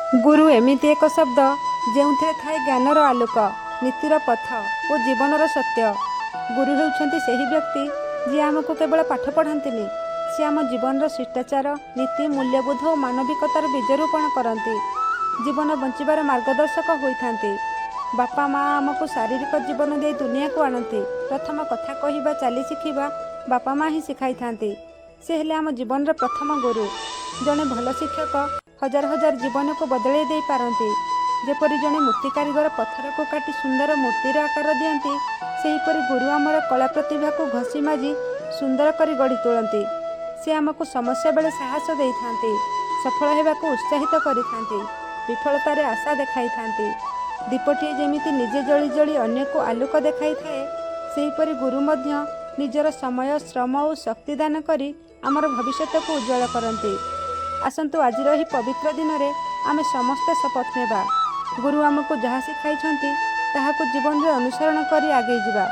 ଗୁରୁ ଏମିତି ଏକ ଶବ୍ଦ, ଯେଉଁଥିରେ ଥାଏ ଜ୍ଞାନର ଆଲୋକ, ନୀତିର ପଥ ଓ ଜୀବନର ସତ୍ୟ। ଗୁରୁ ହେଉଛନ୍ତି ସେହି ବ୍ୟକ୍ତି, ଯିଏ ଆମକୁ କେବଳ ପାଠ ପଢ଼ାନ୍ତିନି, ସେ ଆମ ଜୀବନର ଶିଷ୍ଟାଚାର, ନୀତି, ମୂଲ୍ୟବୋଧ ଓ ମାନବିକତାର ବୀଜ ରୋପଣ କରନ୍ତି। ଜୀବନ ବଞ୍ଚିବାର ମାର୍ଗଦର୍ଶକ ହୋଇଥାନ୍ତି। ବାପା ମା ଆମକୁ ଶାରୀରିକ ଜୀବନ ଦେଇ ଦୁନିଆକୁ ଆଣନ୍ତି। ପ୍ରଥମ କଥା କହିବା, ଚାଲି ଶିଖିବା ବାପା ମା ହିଁ ଶିଖାଇଥାନ୍ତି। ସେ ହେଲେ ଆମ ଜୀବନର ପ୍ରଥମ ଗୁରୁ। ଜଣେ ଭଲ ଶିକ୍ଷକ ହଜାର ହଜାର ଜୀବନକୁ ବଦଳାଇ ଦେଇପାରନ୍ତି। ଯେପରି ଜଣେ ମୂର୍ତ୍ତି କାରିଗର ପଥରକୁ କାଟି ସୁନ୍ଦର ମୂର୍ତ୍ତିର ଆକାର ଦିଅନ୍ତି, ସେହିପରି ଗୁରୁ ଆମର କଳା ପ୍ରତିଭାକୁ ଘଷି ମାଜି ସୁନ୍ଦର କରି ଗଢ଼ି ତୋଳନ୍ତି। ସେ ଆମକୁ ସମସ୍ୟା ବେଳେ ସାହସ ଦେଇଥାନ୍ତି, ସଫଳ ହେବାକୁ ଉତ୍ସାହିତ କରିଥାନ୍ତି, ବିଫଳତାରେ ଆଶା ଦେଖାଇଥାନ୍ତି। ଦୀପଟିଏ ଯେମିତି ନିଜେ ଜଳି ଜଳି ଅନ୍ୟକୁ ଆଲୋକ ଦେଖାଇଥାଏ, ସେହିପରି ଗୁରୁ ମଧ୍ୟ ନିଜର ସମୟ, ଶ୍ରମ ଓ ଶକ୍ତି ଦାନ କରି ଆମର ଭବିଷ୍ୟତକୁ ଉଜ୍ଜଳ କରନ୍ତି। ଆସନ୍ତୁ, ଆଜିର ଏହି ପବିତ୍ର ଦିନରେ ଆମେ ସମସ୍ତେ ଶପଥ ନେବା, ଗୁରୁ ଆମକୁ ଯାହା ଶିଖାଇଛନ୍ତି ତାହାକୁ ଜୀବନରେ ଅନୁସରଣ କରି ଆଗେଇ ଯିବା।